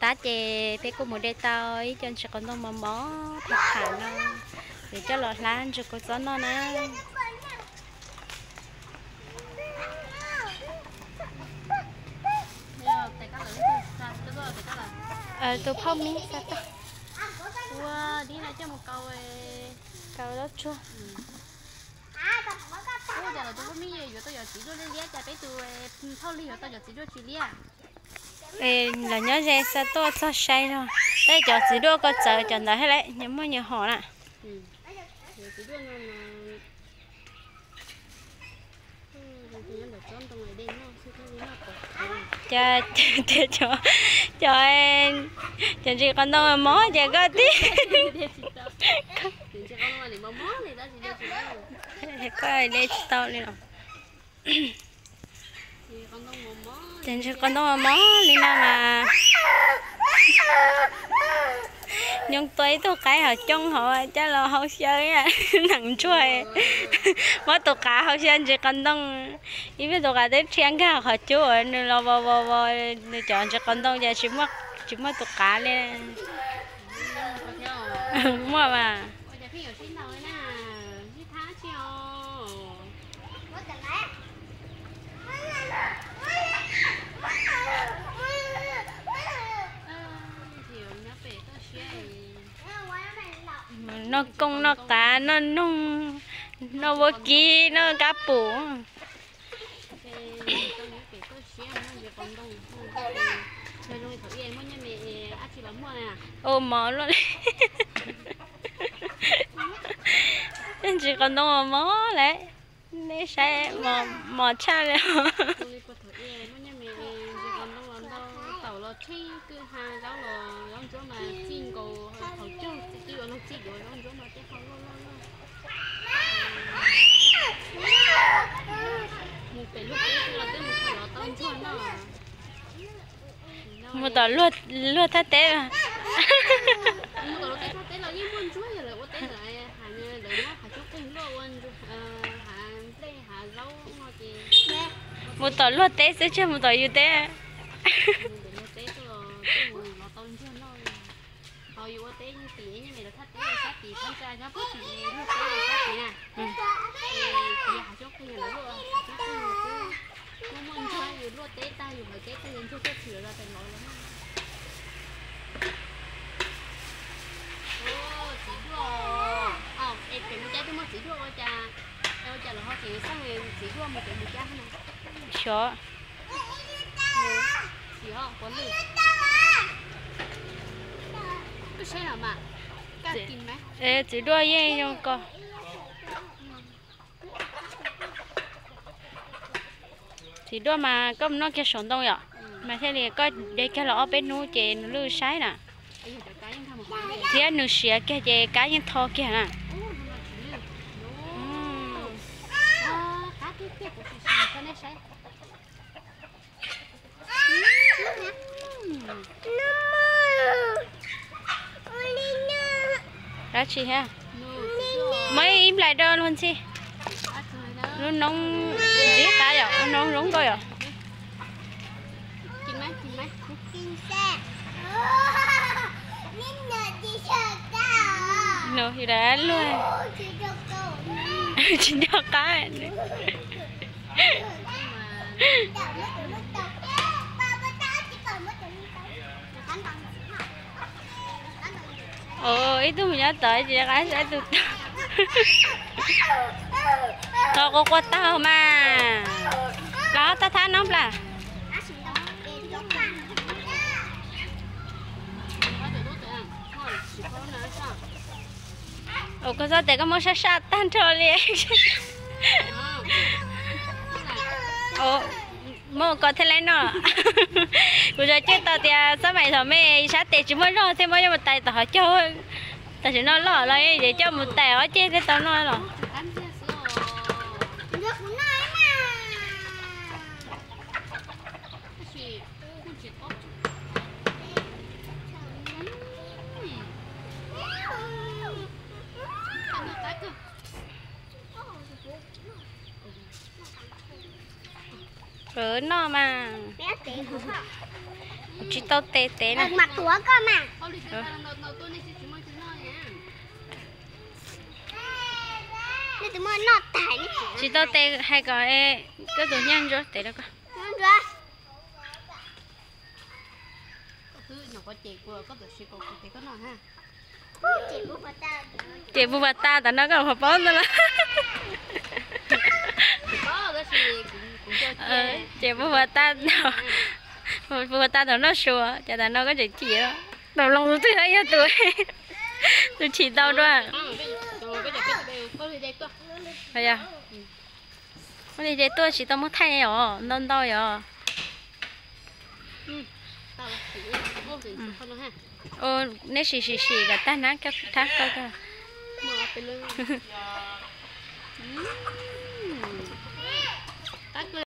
Tab ces peb kuj mus de tau ib co ntsis qos ntoo mos mos tham tham no, ces coj los hlab ntsis kua txob noj na. Tus phauj mib xa tag. Ua dib no coj mus kaus, kaus zaub tsuag. Ua cas los tus phauj mib yuav tau cov txiv duaj liab liab, cas peb tus phauj lig yuav tau cov txiv duaj tsis liab? Los nyob ze xa tuaj txog sai no, tej cov txiv duaj ko txawv cov ntawd thiab lawm, nyias muaj nyias hom na. Cas cov, cov ntsis qos ntoo mob ces koj tib, koj de tsis tau li los. Ces ntsis qos ntoo mob li no mas nyob tua ib tug qaib hauv coob hauv coj los hau xyaw nees ntsuag, muab tus qav hau xyaw ntsis qos ntoo. Ib pliag tus qav twb rhia nkag qhov cub uas nws los vos vos vos, nws cov ntsis qos ntoo ces tsis muaj tus qav li. Muaj mas. Noj kooj noj qav noj noog, noj vuab kib noj kab pum. Ua mov luaj li. Tej ntsis qos ntoo mos mos lawm, nej saib mos tshaj li. Mus tom luag thaj teb. Mus tom luag teb thaj teb los yeej muaj ntsuag, yog lawv ua teb lawv hais, lawv muab hav xyoob qeeg luaj ua hav nplej hav zaub no ces. Mus tom luag teb xwb tsis mus tom yus teb. Mus tom luag teb xwb los twb mus los tau ntsuag noj. Ho yus ua teb yeej tim nyiaj me lawv thaj teb sab tid, thab ntsa nyob puag tim luag teb sab tid na. Ces hav xyoob qeeg lawv luaj hav xyoob qeeg xwb. Muaj muaj ntsuag yus luaj teb tag yus hlawv teb tag yus ntsuag tuaj tshwm los pem lawv los. Txiv duaj, es pem Mus Cab twb muaj txiv duaj ua cas, ua cas lawv ho tseem xaj txiv duaj mus pem Mus Cab no? Xyov. Txiv duaj yeej zoo ko. Txiv duaj mas koj mus noj kiag saum ntoo yom, mas thiaj li koj de kiag los ob peb hnub ces nws lwj saib na. Thiab nws siav kiag ces kab yeej tho kiag na. Dab tsi thiab? Muab ib nplais rau luag ntxhi. Lub noob ntxim qab yom, lub noob zoo nkauj yom. Tsis nco qab. Ib tug mus nyob tod tsis nco qab saib tus tod. Tod quaj quaj taug mas. Los thab thab noob plas. Ua koj txhob tes koj muab sab sab tag nrho li. Muab ua koj thiaj li noj. Kuv xav coj tau tias xab mais thaum me sab tes tsis muaj zog thiaj muab coj mus tais tom qhov caug. Tam sim no loj los yeej coj mus tais ob ceg thiaj tau noj los. Noj mas. Tsis tau tes tev na. Mas tuav koj mas. Tsis tau tes hais kom koj tus nyab ntsuab tev rau koj. Ces puag pas tas tam no koj puas paub ntawd los? Ces puag pas tas, puag pas tas thaum noj su, ces tam no koj tseem chim, tau loo tus twg yog tus, tus chim tau dua. Ua li ces tuaj tsis tau muab thaij os, ntau ntau yom. Neb sim sim sim kom tag na, thab koj koj.